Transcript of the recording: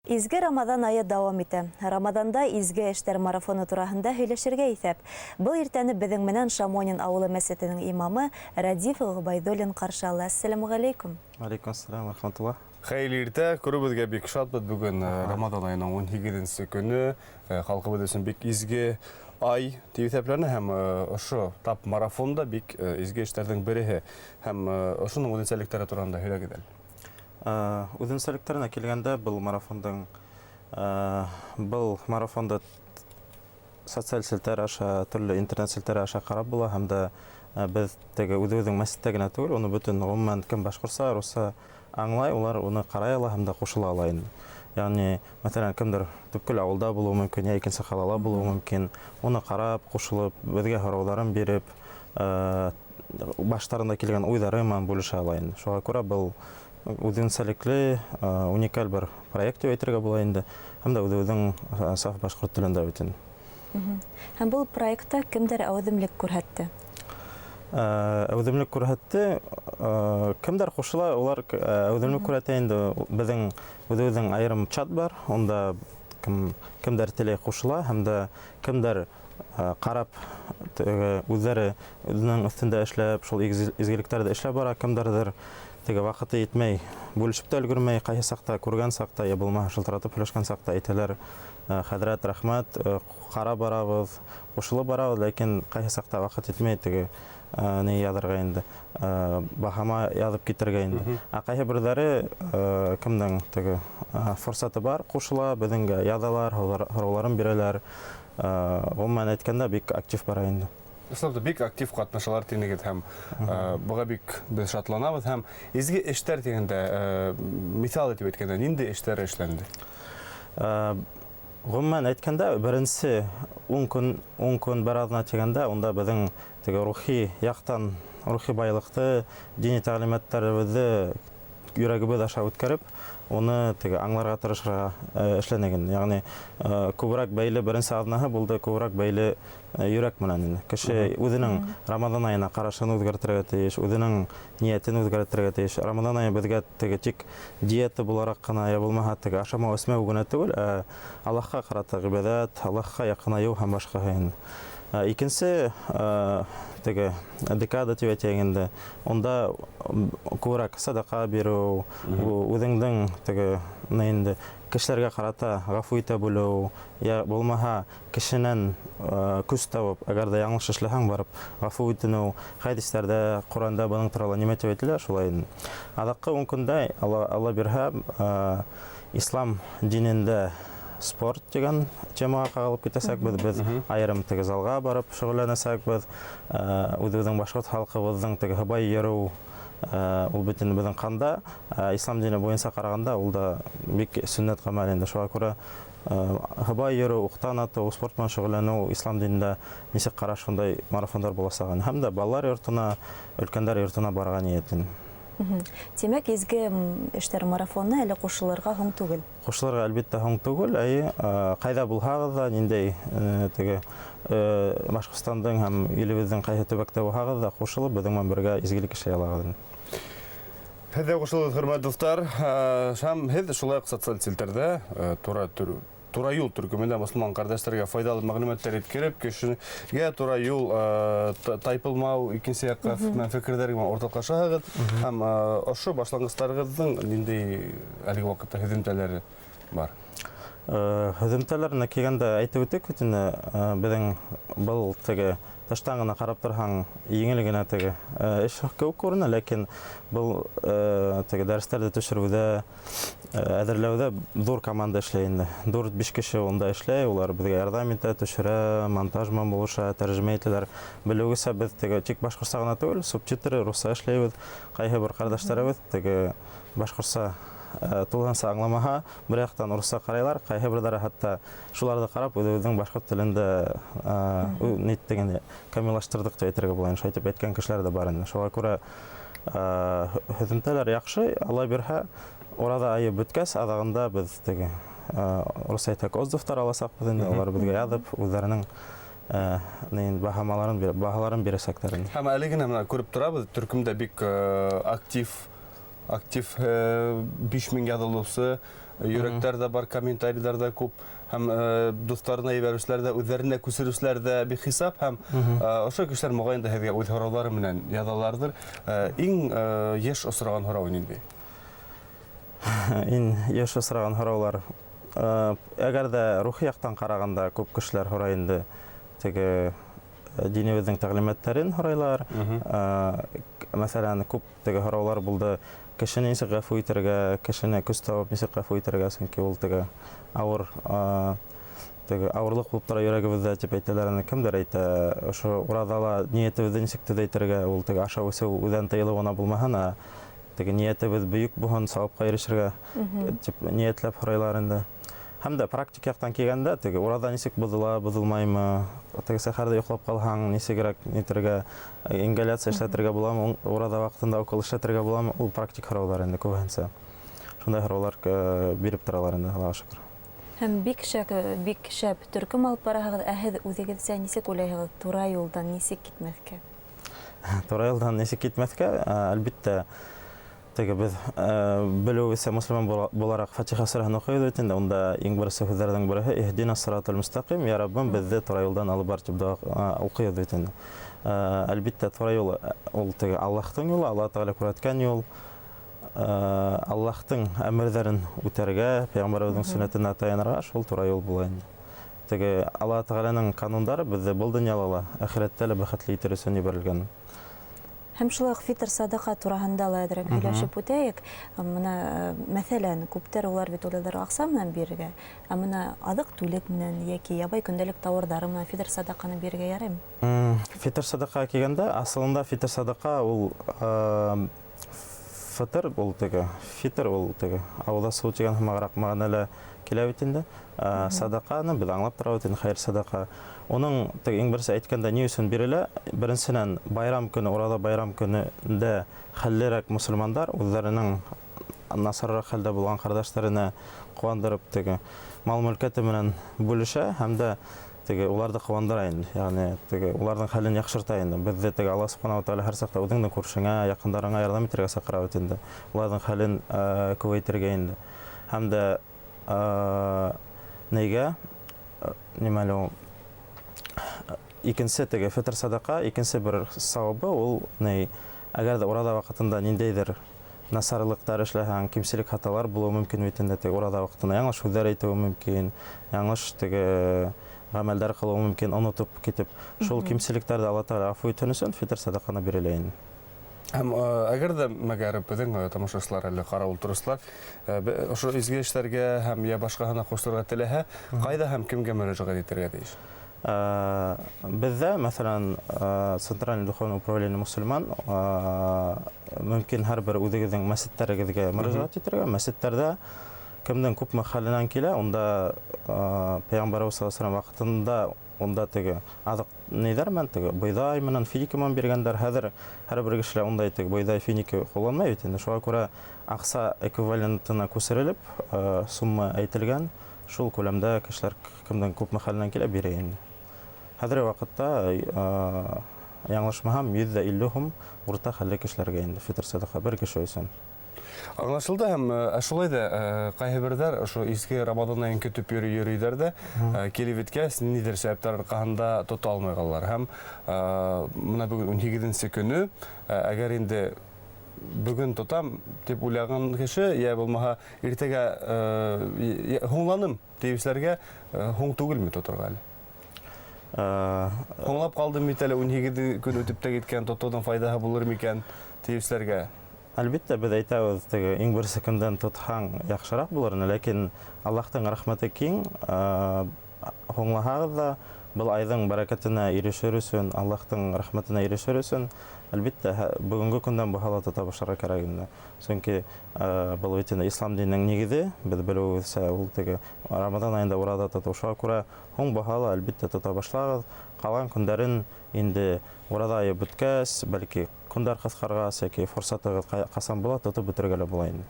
Изге Рамаҙан айы дауам итә. Рамаҙанда изге эштәр марафоны тураһында һөйләшергә иҫәп. Был иртәне беҙҙең менән Шамонин ауылы мәсетенең имамы Рәдиф Ғобайҙуллин ҡаршы ала. Әссәләмүғәләйкүм! Алейкум ассалам, рахматулла. Хәйерле иртә, күреүебеҙгә бик шатбыҙ. Бөгөн Рамаҙан айының 18-нсе көнө, халҡыбыҙ өсөн бик изге ай тип иҫәпләнә һәм ошо тап марафон да бик изге эштәрҙең береһе. Һәм ошоноң үҙенсәлектәре тураһында һөйләгеҙ әле. Үҙенсәлектәренә килгәндә, был марафондың был марафонды социаль селтәр аша, төрлө интернет селтәре аша ҡарап була һәм дә беҙ теге үҙебеҙҙең мәсеттә генә түгел, уны бөтөн ғөмүмән кем башҡортса, русса аңлай, улар уны ҡарай ала һәм дә ҡушыла ала инде. Ягъни, мәҫәлән, кемдер төпкөл ауылда булыуы мөмкин, йә икенсе ҡалала булыуы мөмкин, уны ҡарап, ҡушылып, беҙгә һорауҙарын биреп, баштарында килгән уйҙары менән бүлешә ала инде. Шуға күрә был үҙенсәлекле, уникаль бер проект тип әйтергә була инде. Һәм дә үҙебеҙҙең саф башҡорт телендә бит инде. Һәм был проектта кемдәр әүҙемлек күрһәтте? Әүҙемлек күрһәтте. Кемдәр ҡушыла, улар әүҙемлек күрһәтә инде. Беҙҙең үҙебеҙҙең айырым чат бар, унда кемдәр теләй ҡушыла һәм дә кемдәр ҡарап үҙҙәре үҙенең өҫтөндә эшләп, шул изгелектәрҙе эшләп бара, кемдәрҙер теге ваҡыты етмәй, бүлешеп тә өлгөрмәй, ҡайһы саҡта күргән саҡта, йә булмаһа шылтыратып һөйләшкән саҡта әйтәләр, хәҙрәт, рәхмәт, ҡарап барабыҙ, ҡушылып барабыҙ, ләкин ҡайһы саҡта ваҡыт етмәй теге ни яҙырға инде, баһама яҙып китергә инде. Ә ҡайһы берҙәре кемдең теге форсаты бар, ҡушыла, беҙҙеңгә яҙалар, һорауҙарын бирәләр. Ғөмүмән әйткәндә, бик актив бара инде. Ысынлап та бик актив ҡатнашалар тинегеҙ һәм быға бик беҙ шатланабыҙ. Һәм изге эштәр тигәндә, миҫал итеп әйткәндә, ниндәй эштәр эшләнде? Ғөмүмән әйткәндә, беренсе 10 көн, 10 көн бер аҙна тигәндә, унда беҙҙең теге рухи яҡтан, рухи байлыҡты, дини тәғлимәттәребеҙҙе йөрәгебеҙ аша үткәреп, уны теге аңларға тырышырға эшләнеген. Ягъни күберәк бәйле беренсе аҙнаһы булды, күберәк бәйле йөрәк менән инде. Кеше үҙенең Рамаҙан айына ҡарашын үҙгәртергә тейеш, үҙенең ниәтен үҙгәртергә тейеш. Рамаҙан айы беҙгә теге тик диета булараҡ ҡына, йә булмаһа теге ашамау, эсмәү генә түгел, ә Аллаһҡа ҡарата ғибәҙәт, Аллаһҡа яҡынайыу һәм башҡаһы инде. Икенсе теге декада тип әйтәйек инде, унда күберәк садаҡа биреү, үҙеңдең теге ни инде кешеләргә ҡарата ғәфү итә белеү, йә булмаһа кешенән көс табып, әгәр ҙә яңылыш эшләһәң, барып ғәфү үтенеү, хәдистәрҙә, Ҡөрьәндә бының турала нимә тип әйтелә, шулай инде. Аҙаҡҡы 10 көндә Алла бирһә, ислам динендә спорт тигән темаға ҡағылып китәсәкбеҙ. Беҙ айырым теге залға барып шөғөлләнәсәкбеҙ. Үҙебеҙҙең башҡорт халҡыбыҙҙың теге һыбай йөрөү, ул бит инде беҙҙең ҡанда. Ислам дине буйынса ҡарағанда ул да бик сөннәт ғәмәл инде. Шуға күрә һыбай йөрөү, уҡтан атыу, спорт менән шөғөлләнеү ислам динендә нисек ҡараш, шундай марафондар буласаҡ. Һәм дә балалар йортона, өлкәндәр йортона барырға ниәтләнәм. Тимәк, изге эштәр марафоны әле ҡушылырға һуң түгел. Ҡушылырға әлбиттә һуң түгел, әйе, ҡайҙа булһағыҙ ҙа, ниндәй теге Башҡортостандың һәм илебеҙҙең ҡайһы төбәктә булһағыҙ ҙа, ҡушылып беҙҙең менән бергә изгелек эшләй алағыҙ. Һеҙ ҙә ҡушылығыҙ, хөрмәтле дуҫтар. Һәм һеҙ шулай уҡ социаль селтәрҙә тура юл төркөмөндә мосолман ҡәрҙәштәргә файҙалы мәғлүмәттәр еткереп, кешегә тура юл тайпылмау, икенсе яҡҡа менән фекерҙәр менән уртаҡлашаһығыҙ. Һәм ошо башланғыстарығыҙҙың ниндәй әлеге ваҡытта һөҙөмтәләре бар? Һөҙөмтәләренә килгәндә әйтеп үтек бит инде, беҙҙең был теге тыштан ғына ҡарап торһаң, еңел генә теге эш кеүек күренә, ләкин был теге дәрестәрҙе төшөрөүҙә, әҙерләүҙә ҙур команда эшләй инде. Дүрт-биш кеше унда эшләй, улар беҙгә ярҙам итә, төшөрә, монтаж менән булыша, тәржемә итәләр. Белеүегеҙсә, беҙ теге тик башҡортса ғына түгел, субтитры русса эшләйбеҙ. Ҡайһы бер ҡәрҙәштәребеҙ теге башҡортса тулыһынса аңламаһа, бер яҡтан урыҫса ҡарайлар, ҡайһы берҙәре хатта шуларҙы ҡарап үҙебеҙҙең башҡорт телендә ни тигән камиллаштырҙыҡ тип әйтергә була инде, шулай итеп әйткән кешеләр ҙә бар инде. Шуға күрә һөҙөмтәләр яҡшы, Алла бирһә, ураҙа айы бөткәс, аҙағында беҙ теге рус әйтһәк отзывтар аласаҡбыҙ инде, улар беҙгә яҙып үҙҙәренең баһаларын бирәсәктәр инде. Һәм әле генә бына күреп торабыҙ, төркөмдә бик актив 5000 яҙылыусы. Йөрәктәр дә бар, комментарийлар да күп, һәм дуҫтарына ебәреүселәр ҙә, үҙҙәренә күсереүселәр ҙә бихисап, һәм ошо кешеләр моғайын да һеҙгә үҙ һорауҙары менән яҙаларҙыр. Иң йыш осраған һорау ниндәй? Иң йыш осраған һораулар. Әгәр ҙә рухи яҡтан ҡарағанда күп кешеләр һорай инде, теге динебеҙҙең тәғлимәттәрен һорайлар. Мәҫәлән, күп теге һораулар булды. Кешене нисек ғәфү итергә, кешене көс табып нисек ғәфү итергә, сөнки ул теге ауыр, теге ауырлыҡ булып тора йөрәгебеҙҙә тип әйтәләр. Кемдер әйтә, ошо ураҙала ниәтебеҙҙе нисек төҙәйтергә, ул теге ашау эсеү үҙҙән тыйылыу ғына булмаһын, ә теге ниәтебеҙ бөйөк булһын, сауапҡа ирешергә тип ниәтләп һорайлар инде. Һәм дә практик яҡтан килгәндә, теге ураҙа нисек боҙола, боҙолмаймы, теге сәхәрҙә йоҡлап ҡалһаң, нисегерәк нитергә, ингаляция эшләтергә буламы, ураҙа ваҡытында укол эшләтергә буламы, ул практик һораулар инде күбеһенсә. Шундай һораулар биреп торалар инде, Аллаға шөкөр. Һәм бик шәп төркөм алып бараһығыҙ, ә һеҙ үҙегеҙсә нисек уйлайһығыҙ, тура юлдан нисек китмәҫкә? Тура юлдан нисек китмәҫкә, әлбиттә, теге беҙ белеүебеҙсә мосолман булараҡ Фатиха сүрәһен уҡыйбыҙ бит инде, унда иң беренсе һүҙҙәрҙең береһе иһдина сиратал мустақим, я Раббым, беҙҙе тура юлдан алып бар тип доға уҡыйбыҙ бит инде. Әлбиттә, тура юл ул теге Аллаһтың юлы, Аллаһ Тәғәлә күрһәткән юл, Аллаһтың әмерҙәрен үтәргә, пәйғәмбәребеҙҙең сөннәтенә таянырға, шул тура юл була инде. Теге Аллаһ Тәғәләнең канундары беҙҙе был донъяла ла, әхирәттә лә бәхетле итер өсөн ебәрелгән. Һәм шулай уҡ фитр садаҡа тураһында ла әҙерәк һөйләшеп үтәйек. Мына, мәҫәлән, күптәр улар бит уйлайҙар аҡса менән бирергә, ә мына аҙыҡ-түлек менән йәки ябай көндәлек тауарҙары менән фитр садаҡаны бирергә яраймы? Фитр садаҡа килгәндә, асылында фитр садаҡа ул фитр ул теге, фитр ул теге, ауыҙ асыу тигән һымағыраҡ мәғәнәлә килә бит инде. Садаҡаны беҙ аңлап торабыҙ инде, хәйер садаҡа. Уның теге иң беренсе әйткәндә ни өсөн бирелә? Беренсенән, байрам көнө, ураҙа байрам көнөндә хәллерәк мосолмандар үҙҙәренең насарыраҡ хәлдә булған ҡәрҙәштәренә ҡыуандырып теге мал-мөлкәте менән бүлешә һәм дә теге уларҙы ҡыуандыра инде, ягъни теге уларҙың хәлен яҡшырта инде. Беҙҙе теге Аллаһ субхана ва тааля һәр саҡта үҙеңдең күршеңә, яҡындарыңа ярҙам итергә саҡыра бит инде. Уларҙың хәлен күбәйтергә инде. Һәм дә нейгә, нимә әле ул? Икенсе теге фитр садаҡа, икенсе бер сауабы ул ней, әгәр ҙә ураҙа ваҡытында ниндәйҙер насарлыҡтар эшләһәң, кимселек хаталар булыуы мөмкин бит инде. Теге ураҙа ваҡытында яңылыш һүҙҙәр әйтеүе мөмкин, яңылыш теге ғәмәлдәр ҡылыуы мөмкин, онотоп китеп. Шул кимселектәрҙе Алла Тәғәлә ғәфү итһен өсөн фитр садаҡаны бирелә инде. Һәм әгәр ҙә мәгәр беҙҙең тамашасылар әле ҡарап ултырыусылар, ошо изге эштәргә һәм йә башҡаһына ҡушылырға теләһә, ҡайҙа һәм кемгә мөрәжәғәт итергә тейеш? Беҙҙә, мәҫәлән, Центральный духовный управление мосолман, мөмкин һәр бер үҙегеҙҙең мәсеттәрегеҙгә мөрәжәғәт итергә. Мәсеттәрҙә кемдең күпме хәленән килә, унда, Пәйғәмбәребеҙ саллаллаһу алейһи ва сәлләм ваҡытында унда теге аҙыҡ ниҙәр менән, теге бойҙай менән, финики менән биргәндәр. Хәҙер һәр бер кешелә ундай теге бойҙай, финики ҡулланмай бит инде. Шуға күрә аҡса эквивалентына күсерелеп, сумма әйтелгән, шул күләмдә кешеләр кемдең күпме хәленән килә бирә инде. Хәҙерге ваҡытта, яңылышмаһам, йөҙ ҙә илле һум урта хәлле кешеләргә инде фитр садаҡа бер кеше өсөн. Аңлашылды. Һәм, шулай ҙа, ҡайһы берҙәр ошо изге Рамаҙан айын көтөп йөрөйҙәр ҙә, килеп еткәс, ниҙер сәбәптәр арҡаһында тота алмай ҡалалар. Һәм, бына бөгөн ун һигеҙенсе көнө, әгәр инде бөгөн тотам тип уйлаған кеше, йә булмаһа иртәгә, һуңланым тиеүселәргә, һуң түгелме тоторға әле? Һуңлап ҡалдым бит әле, ун һигеҙ көн үтеп тә киткән, тотоуҙың файҙаһы булыр микән тиеүселәргә? Әлбиттә, беҙ әйтәбеҙ, теге иң беренсе көндән тотһаң яҡшыраҡ булыр ине, ләкин Аллаһтың рәхмәте киң, һуңлаһағыҙ ҙа был айҙың бәрәкәтенә ирешер өсөн, Аллаһтың рәхмәтенә ирешер өсөн, әлбиттә, бөгөнгө көндән булһа ла тота башларға кәрәк инде. Сөнки, был бит инде ислам диненең нигеҙе, беҙ белеүебеҙсә, ул теге Рамаҙан айында ураҙа тотоу. Шуға күрә һуң булһа ла әлбиттә тота башлағыҙ. Ҡалған көндәрен инде ураҙа айы бөткәс, бәлки көндәр ҡыҫҡарғас йәки форсатығыҙ ҡасан була, тотоп бөтөргә лә була инде.